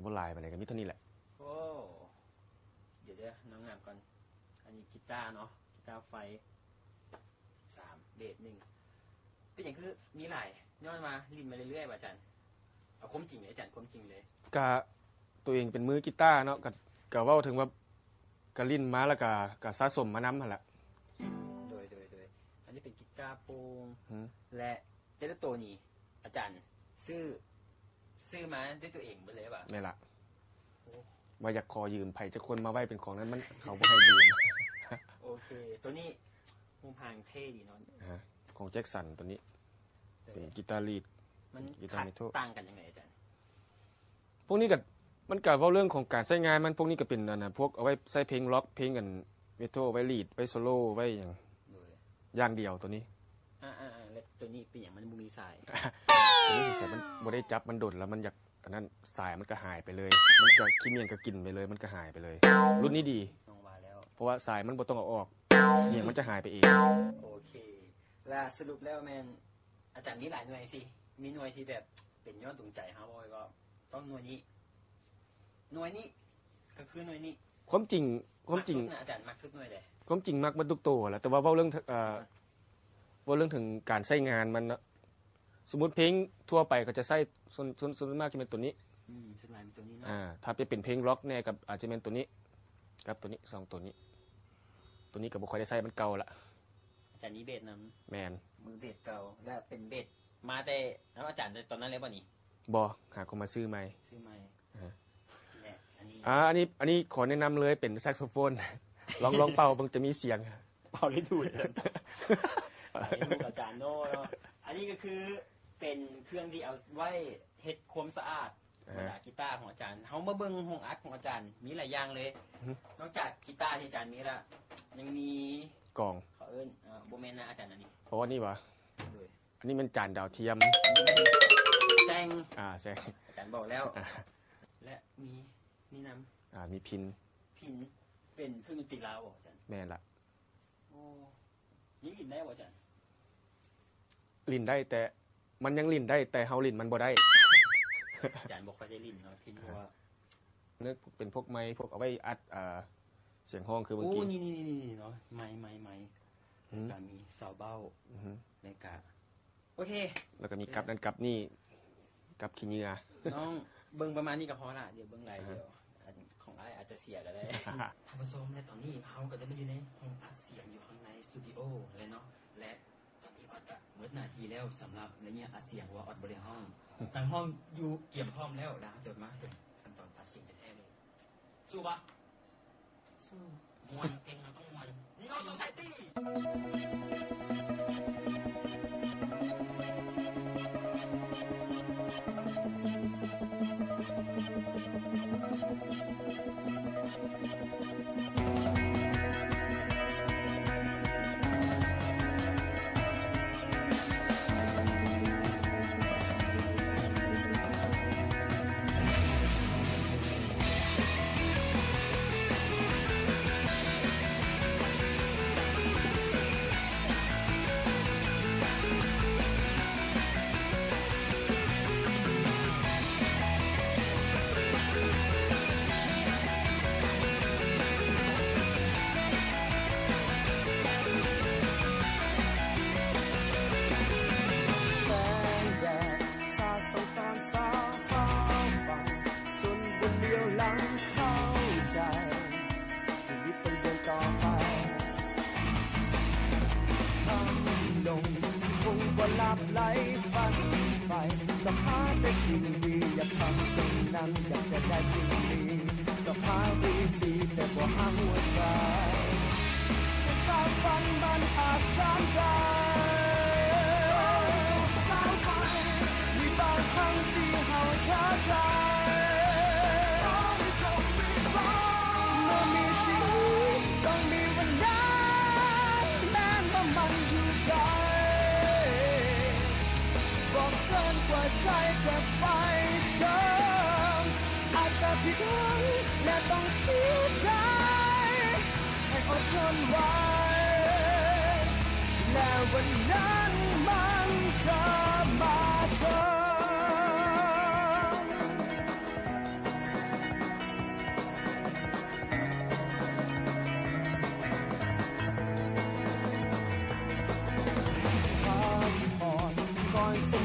ບໍ່ຫຼາຍປານໃດ ກໍມີເທົ່ານີ້ແຫຼະ. ໂອ້ ດຽວໆ ນັບໆກ່ອນ. ອັນນີ້ກີຕາເນາະ ກີຕາໄຟ ສາມ ເບສ ໜຶ່ງ. ເປັນຫຍັງຄືມີຫຼາຍ? ຍ້ອນວ່າຫຼິ້ນມາເລື້ອຍໆ ວ່າອາຈານ? ເອົາຄວາມຈິງເລີຍອາຈານ ຄວາມຈິງເລີຍ. ກະ ຕົວເອງເປັນມືກີຕາເນາະ ກະ ກະເວົ້າເຖິງວ່າ ກະຫຼິ້ນມາ ແລ້ວກະ ກະສະສົມມານຳຫັ້ນລະ. ໂດຍ ໂດຍ ໂດຍ. ອັນນີ້ເປັນກີຕາໂປ່ງ ອືມ ແລະ ແຕ່ລະໂຕນີ້ ອາຈານຊື້ ຊື້ມາດ້ວຍຕົວເອງເບິດເລີຍຫວາ? ແມ່ນລະ. ໂອ້ ວ່າຢາກຂໍຢືມໃຜຈັກຄົນມາໄວ້ເປັນຂອງນັ້ນ ມັນ ເຂົາບໍ່ໃຫ້ຢືມ. ໂອເຄ ໂຕນີ້ຮູບຮ່າງເທ່ດີເນາະ. ຮະ ຂອງແຈັກສັນໂຕນີ້ ໂດຍ ເປັນກີຕາລີດ ມັນ ເປັນກີຕາ ຄັດ ເມທັລ ຕ່າງກັນຈັ່ງໃດອາຈານ? ພວກນີ້ກໍ ມັນກໍເວົ້າເລື່ອງຂອງການໃຊ້ງານມັນ ພວກນີ້ກໍເປັນ ອັນນະ ພວກເອົາໄວ້ໃຊ້ເພງລັອກ ເພງ ອັນ ເມທັລ ໄວ້ລີດ ໄວ້ໂຊໂລ ໄວ້ຫຍັງ ໂດຍ ຢ່າງດຽວໂຕນີ້. ອາໆໆ ແລ້ວໂຕນີ້ເປັນຫຍັງມັນບໍ່ມີສາຍ? ໂຕນີ້ສົງໄສມັນບໍ່ໄດ້ຈັບມັນດົນແລ້ວ ມັນຢາກ ອັນນັ້ນ ສາຍມັນກໍຫາຍໄປເລີຍ ມັນກໍ ຂີ້ໝ້ຽນກໍກິນໄປເລີຍ ມັນກໍຫາຍໄປເລີຍ. ລຸ້ນນີ້ດີ ນ້ອງວ່າແລ້ວ ເພາະວ່າສາຍມັນບໍ່ຕ້ອງເອົາອອກ ຂີ້ໝ້ຽນມັນຈະຫາຍໄປເອງ. ໂອເຄ ແລ້ວສະຫຼຸບແລ້ວແມ່ນ ອາຈານມີຫຼາຍໜ່ວຍຊິ ມີໜ່ວຍທີ່ແບບເປັນຍອດດວງໃຈເຮົາບໍ່ ວ່າຕ້ອງໜ່ວຍນີ້ ໜ່ວຍນີ້ ກໍຄືໜ່ວຍນີ້. ຄວາມຈິງ ຄວາມຈິງ ມັກສຸດນະ ອາຈານມັກສຸດໜ່ວຍໃດ? ຄວາມຈິງມັກໝົດທຸກໂຕແຫຼະ ແຕ່ວ່າເວົ້າເລື່ອງ ເອີ ເວົ້າເລື່ອງເຖິງການໃຊ້ງານມັນເນາະ. ສົມມຸດເພງທົ່ວໄປເຂົາຈະໃຊ້ ສ່ວນ ສ່ວນ ສ່ວນມາກຈະແມ່ນໂຕນີ້. ອືມ ສ່ວນຫຼາຍເປັນໂຕນີ້ເນາະ. ອາ ຖ້າເປັນເພງລັອກແດ່ກໍອາດຈະແມ່ນໂຕນີ້ ກັບໂຕນີ້ ສອງໂຕນີ້. ໂຕນີ້ກໍບໍ່ຄ່ອຍໄດ້ໃຊ້ ມັນເກົ່າລະ. ອາຈານມີເບສນຳ. ແມ່ນ. ມືເບສເກົ່າ ແລະ ເປັນເບສມາແຕ່ນຳອາຈານຕອນນັ້ນເລີຍບໍ່ນີ້? ບໍ່ ຫາກໍມາຊື້ໃໝ່. ຊື້ໃໝ່. ອາ ແລະ ອັນນີ້ ອາ ອັນນີ້ ອັນນີ້ຂໍແນະນຳເລີຍ ເປັນແຊັກໂຊໂຟນ. ລອງ ລອງເປົ່າເບິ່ງ ຈະມີສຽງ. ເປົ່າໄດ້ດູດ ເປົ່າໄດ້ດູດອາຈານໂນເນາະ. ອັນນີ້ກໍຄືເປັນເຄື່ອງທີ່ເອົາໄວ້ເຮັດຄວາມສະອາດ ອ່າ ບັນດາກີຕາຂອງອາຈານ. ເຮົາມາເບິ່ງຫ້ອງອັດຂອງອາຈານ ມີຫຼາຍຢ່າງເລີຍ. ອືຮຶ ນອກຈາກກີຕາທີ່ອາຈານມີລະ ຍັງມີກອງ ເຂົາເອີ້ນ ເອີ ບໍ່ແມ່ນນະອາຈານ ອັນນີ້ ໂອ້ ອັນນີ້ຫວາ? ໂດຍ ອັນນີ້ແມ່ນຈານດາວທຽມ ແຊງ ອ່າ ແຊງ ອາຈານບອກແລ້ວ ອ່າ ແລະ ມີ ມີນຳ ອ່າ ມີພິນ ພິນ ເປັນເຄື່ອງດົນຕີລາວບໍ່ອາຈານ? ແມ່ນລະ. ໂອ້ ຍັງຫຼິ້ນໄດ້ບໍ່ອາຈານ? ຫຼິ້ນໄດ້ ແຕ່ມັນຍັງຫຼິ້ນໄດ້ ແຕ່ເຮົາຫຼິ້ນມັນບໍ່ໄດ້. ອາຈານບໍ່ຄ່ອຍໄດ້ຫຼິ້ນເນາະພິນ ເພາະວ່າ ເປັນພວກໄມ ພວກເອົາໄວ້ອັດ ອ່າ ສຽງຮ້ອງຄືເມື່ອກີ້. ໂອ້ ນີ້ໆໆໆເນາະ ໄມ ໄມ ໄມ ອືມ ແລ້ວກະມີຊາວເບົ້າ ອືຮຶ ແລ້ວກະ ໂອເຄ ແລ້ວກໍມີກັບນັ້ນກັບນີ້ ກັບຂີ້ເຫຍື້ອ. ນ້ອງເບິ່ງປະມານນີ້ກໍພໍລະ ດຽວເບິ່ງຫຼາຍ ອ່າຮະ ດຽວ ອັນຂອງອ້າຍອາດຈະເສຍກໍໄດ້. ທ່ານຜູ້ຊົມ ແລະ ຕອນນີ້ເຮົາກໍໄດ້ມາຢູ່ໃນຫ້ອງອັດສຽງຢູ່ຂ້າງໃນສະຕູດິໂອແລ້ວເນາະ ແລະ ຕອນນີ້ອອດກໍໝົດໜ້າທີ່ແລ້ວ ສຳລັບໄລຍະອັດສຽງ ເພາະວ່າອອດບໍ່ໄດ້ຮ້ອງ. ນັກຮ້ອງຢູ່ກຽມພ້ອມແລ້ວ ແລ້ວເຮົາຈະມາເບິ່ງຂັ້ນຕອນອັດສຽງແທ້ໆເລີຍ. ສູ້ບໍ່? ສູ້. ມ່ວນ ເພງເຮົາຕ້ອງມ່ວນ. No Society. ແສງແດດສາດສ່ອງຕາມສາວຂາວຟາ ຈົນບໍ່ຫຼຽວຫຼັງເຂົ້າໃຈ ຊີວິດຕ້ອງເດີນຕໍ່ໄປ. ຄ່ຳລົງຄົງບໍ່ຫຼັບໄຫຼຝັນໄປ ຊອກຫາແຕ່ສິ່ງດີ ຢາກທຳສິ່ງນັ້ນ ຢາກຈະໄດ້ສິ່ງດີ ຊອກຫາວິທີແຕ່ບໍ່ຫາຫົວໃຈ ສຸດທ້າຍຝັນມັນອາດສານໄກ ມີບາງຄັ້ງທີ່ເຮົາທ້ອໃຈ ເມື່ອມີຊີວິດຕ້ອງມີວັນນັ້ນ ແມ່ນວ່າມັນຢູ່ໄກ ບໍ່ເກີນກວ່າໃຈຈະໄປເຖິງ ອາດຈະຜິດຫວັງ ແລະ ຕ້ອງເສຍໃຈ ໃຫ້ອົດທົນໄວ້ ແລະ ວັນນັ້ນມັນຈະມາເຖິງ.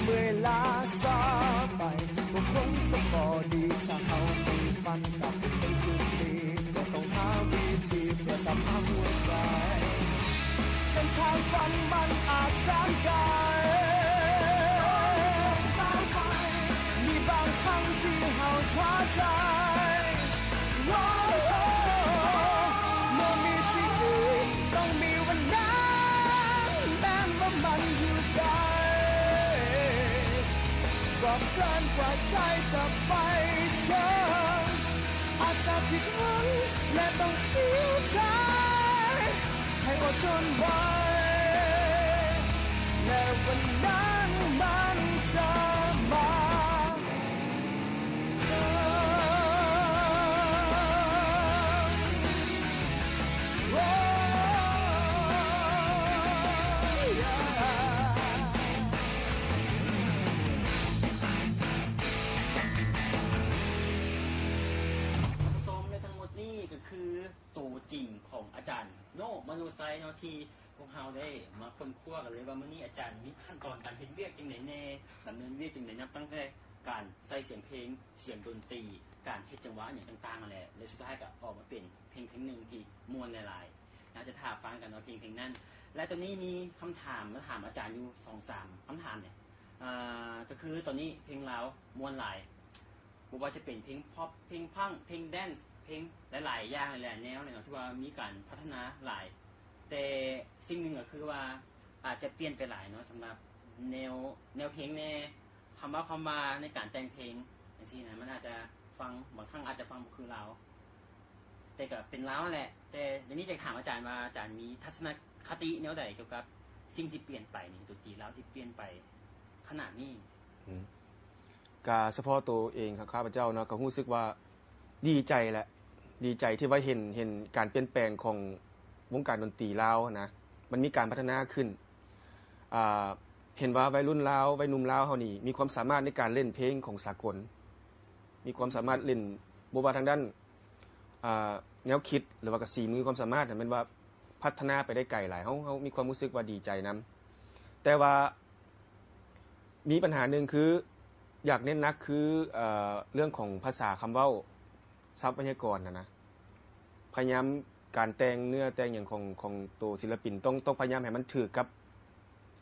ເມື່ອຍລ້າຊາໄປ ກໍຄົງຈະບໍ່ດີ ຖ້າເຮົາມີຝັນກັບເຖິງຈຸດນີ້ ກໍຕ້ອງຫາວິທີເພື່ອຕາມຫາຫົວໃຈ ເສັ້ນທາງຝັນມັນອາດຈາງໄກ ມີບາງຄັ້ງທີ່ເຮົາທ້ອໃຈ ໂອ້ ບໍ່ມີຊີວິດ ຕ້ອງມີວັນນັ້ນ ແມ່ນວ່າມັນຢູ່ໄກ ບໍ່ເກີນກວ່າໃຈຈະໄປເຖິງ ອາດຈະຜິດຫວັງ ແລະ ຕ້ອງເສຍໃຈ ໃຫ້ອົດທົນໄວ້ ແລະ ວັນນັ້ນມັນຈະມາ. ທ່ານຜູ້ຊົມ ແລະ ທັງໝົດນີ້ກໍຄືໂຕຈິງຂອງອາຈານໂນ ມະໂນໄຊເນາະ ທີ່ພວກເຮົາໄດ້ມາຄົ້ນຄວ້າກັນເລີຍວ່າ ມື້ນີ້ອາຈານມີຂັ້ນຕອນການເຮັດວຽກຈັ່ງໃດແດ່ ດຳເນີນວຽກຈັ່ງໃດ ນັບຕັ້ງແຕ່ການໃສ່ສຽງເພງ, ສຽງດົນຕີ, ການເຮັດຈັງຫວະຫຍັງຕ່າງໆຫັ້ນແຫຼະ ແລະ ສຸດທ້າຍກໍອອກມາເປັນເພງເພງໜຶ່ງທີ່ມ່ວນຫຼາຍໆ. ເຮົາຈະຖ້າຟັງກັນວ່າເພງເພງນັ້ນ ແລະ ຕອນນີ້ມີຄຳຖາມມາຖາມອາຈານຢູ່ສອງສາມຄຳຖາມເດ ອ່າ ກໍຄືຕອນນີ້ເພງລາວມ່ວນຫຼາຍ ບໍ່ວ່າຈະເປັນເພງປັອບ ເພງພັງ ເພງແດນ ເພງຫຼາຍໆຢ່າງ ຫຼາຍໆແນວເລີຍເນາະ ຖືວ່າມີການພັດທະນາຫຼາຍ ແຕ່ສິ່ງໜຶ່ງກໍຄືວ່າອາດຈະປ່ຽນໄປຫຼາຍເນາະ ສຳລັບແນວ ແນວເພງແດ່ ຄຳເວົ້າຄຳວ່າໃນການແຕ່ງເພງຈັ່ງຊີ້ນະ ມັນອາດຈະຟັງ ບາງຄັ້ງອາດຈະຟັງບໍ່ຄືລາວ ແຕ່ກໍເປັນລາວຫັ້ນແຫຼະ ແຕ່ດຽວນີ້ຢາກຖາມອາຈານວ່າ ອາຈານມີທັດສະນະຄະຕິແນວໃດກ່ຽວກັບສິ່ງທີ່ປ່ຽນໄປນີ້ ດົນຕີລາວທີ່ປ່ຽນໄປຂະໜາດນີ້? ອືມ ກະສະເພາະໂຕເອງຂອງຂ້າພະເຈົ້າເນາະ ກໍຮູ້ສຶກວ່າດີໃຈແຫຼະ ດີໃຈທີ່ວ່າເຫັນ ເຫັນການປ່ຽນແປງຂອງວົງການດົນຕີລາວນະ ມັນມີການພັດທະນາຂຶ້ນ ອ່າ ເຫັນວ່າໄວລຸ້ນລາວ ໄວໜຸ່ມລາວເຮົານີ້ ມີຄວາມສາມາດໃນການຫຼິ້ນເພງຂອງສາກົນ ມີຄວາມສາມາດຫຼິ້ນ ບໍ່ວ່າທາງດ້ານ ອ່າ ແນວຄິດ ຫຼືວ່າກະສີມືຄວາມສາມາດ ແມ່ນວ່າພັດທະນາໄປໄດ້ໄກຫຼາຍ ເຮົາ ເຮົາມີຄວາມຮູ້ສຶກວ່າດີໃຈນຳ ແຕ່ວ່າມີບັນຫາໜຶ່ງຄື ຢາກເນັ້ນໜັກຄື ເອີ ເລື່ອງຂອງພາສາຄຳເວົ້າ ສັບໄວຍາກອນຫັ້ນນະ ພະຍາຍາມການແຕ່ງເນື້ອແຕ່ງຫຍັງຂອງ ຂອງໂຕສິນລະປິນ ຕ້ອງ ຕ້ອງພະຍາຍາມໃຫ້ມັນຖືກກັບ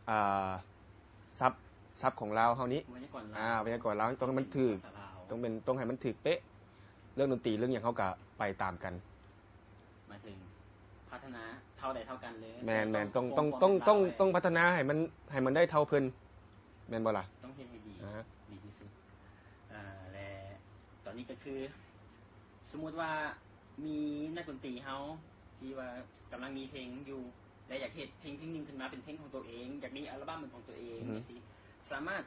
ອ່າ ສັບ ສັບຂອງລາວເຮົານີ້ ໄວຍາກອນລາວ ອ່າ ໄວຍາກອນລາວ ຕ້ອງໃຫ້ມັນຖືກ ພາສາລາວ ຕ້ອງເປັນ ຕ້ອງໃຫ້ມັນຖືກເປະ ເລື່ອງດົນຕີເລື່ອງຫຍັງເຮົາກະໄປຕາມກັນ ໝາຍເຖິງພັດທະນາເທົ່າໃດເທົ່າກັນເລີຍ ແມ່ນໆ ແຕ່ຕ້ອງ ຕ້ອງ ຕ້ອງ ຕ້ອງ ຕ້ອງພັດທະນາໃຫ້ມັນ ໃຫ້ມັນໄດ້ເທົ່າເພິ່ນ ແມ່ນບໍ່ລະ? ຕ້ອງເຮັດໃຫ້ດີ ອ່າ ດີທີ່ສຸດ ອ່າ ແລະ ຕອນນີ້ກໍຄື ສົມມຸດວ່າມີນັກດົນຕີເຮົາທີ່ວ່າກຳລັງມີເພງຢູ່ ແລະ ຢາກເຮັດເພງເພງໜຶ່ງຂຶ້ນມາເປັນເພງຂອງຕົວເອງ ຢາກມີອັລບັມເປັນຂອງຕົວເອງ ອືຮຶ ຈັ່ງຊີ້ ສາມາດ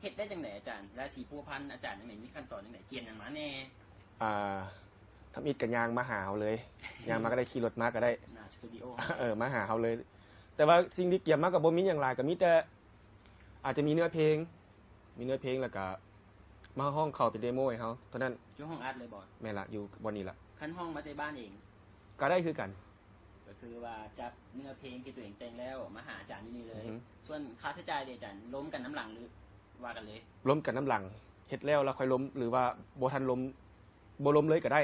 ເຮັດໄດ້ຈັ່ງໃດອາຈານ? ແລະ ຊິພົວພັນອາຈານຈັ່ງໃດ? ມີຂັ້ນຕອນຈັ່ງໃດ? ກຽມຫຍັງມາແດ່? ອ່າ ທຳອິດກໍຍ່າງມາຫາເຮົາເລີຍ ຍ່າງມາກໍໄດ້ ຂີ່ລົດມາກໍໄດ້ ໜ້າສະຕູດິໂອ ເອີ ມາຫາເຮົາເລີຍ ແຕ່ວ່າສິ່ງທີ່ກຽມມາກໍບໍ່ມີຫຍັງຫຼາຍ ກໍມີແຕ່ ອາດຈະມີເນື້ອເພງ ມີເນື້ອເພງ ແລ້ວກະມາຮ້ອງເຂົ້າເປັນເດໂມໃຫ້ເຮົາເທົ່ານັ້ນ. ຢູ່ຫ້ອງອັດເລີຍບໍ່? ແມ່ນລະ ຢູ່ບ່ອນນີ້ລະ. ຄັນຮ້ອງມາແຕ່ບ້ານເອງ? ກະໄດ້ຄືກັນ. ກໍຄືວ່າຈັບເນື້ອເພງທີ່ຕົວເອງແຕ່ງແລ້ວມາຫາອາຈານຢູ່ນີ້ເລີຍ. ອືຮຶ. ສ່ວນຄ່າໃຊ້ຈ່າຍເດອາຈານ? ລົມກັນນຳຫຼັງ ຫຼືວ່າກັນເລີຍ? ລົມກັນນຳຫຼັງ. ເຮັດແລ້ວລະຄ່ອຍລົມ ຫຼືວ່າບໍ່ທັນລົມ ບໍ່ລົມເລີຍກໍໄດ້.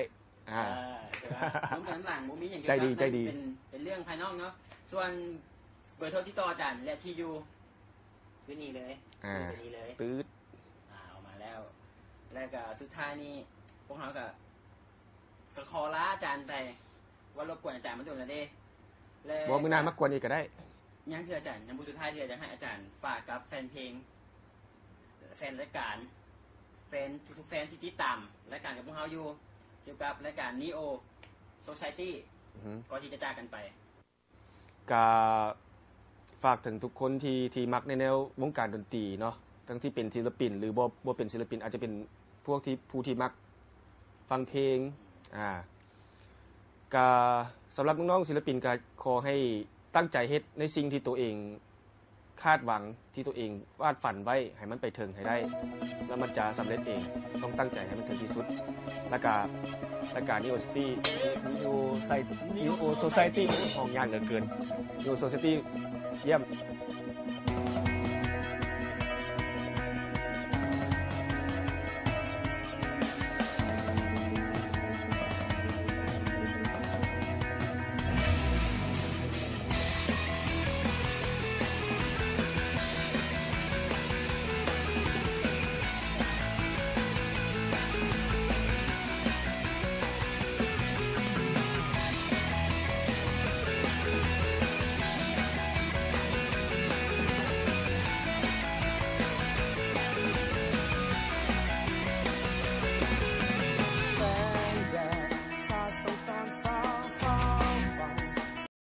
ອ່າ ເອີ ແຕ່ວ່າລົມກັນນຳຫຼັງ ບໍ່ມີຫຍັງ. ໃຈດີ ໃຈດີ. ເປັນ ເປັນເລື່ອງພາຍນອກເນາະ. ສ່ວນເບີໂທຕິດຕໍ່ອາຈານ ແລະ ທີ່ຢູ່ ຢູ່ນີ້ເລີຍ. ອ່າ ຢູ່ນີ້ເລີຍ. ຕຶດ. ອ່າ ເອົາມາແລ້ວ. ແລ້ວກະສຸດທ້າຍນີ້ ພວກເຮົາກະ ກະຂໍລາອາຈານໄປ. ວ່າລົບກວນອາຈານມາດົນແລ້ວເດ້. ແລະ ບໍ່ ມື້ໜ້າມາກວນອີກກະໄດ້. ຍັງເທື່ອອາຈານ ຍັງບໍ່ສຸດທ້າຍເທື່ອ ຢາກໃຫ້ອາຈານຝາກກັບແຟນເພງ ແຟນລາຍການ ແຟນ ທຸກໆແຟນທີ່ຕິດຕາມລາຍການກັບພວກເຮົາຢູ່ ກ່ຽວກັບລາຍການ Neo Society ອືຮຶ. ກ່ອນທີ່ຈະຈາກກັນໄປ ກະຝາກເຖິງທຸກຄົນທີ່ ທີ່ມັກໃນແນວວົງການດົນຕີເນາະ ທັງທີ່ເປັນສິນລະປິນ ຫຼື ບໍ່ ບໍ່ເປັນສິນລະປິນ ອາດຈະເປັນພວກທີ່ ຜູ້ທີ່ມັກຟັງເພງ ອ່າ ກະສຳລັບນ້ອງໆສິນລະປິນ ກະຂໍໃຫ້ຕັ້ງໃຈເຮັດໃນສິ່ງທີ່ໂຕເອງ ຄາດຫວັງທີ່ຕົວເອງວາດຝັນໄວ້ໃຫ້ມັນໄປເຖິງໃຫ້ໄດ້ ແລ້ວມັນຈະສຳເລັດເອງ. ຕ້ອງຕັ້ງໃຈໃຫ້ມັນເຖິງທີ່ສຸດ. ແລ້ວກະລາຍການ Neo City Neo Society ຫ້ອງຍາກເຫຼືອເກີນ. Neo Society ຢ້ຽມ.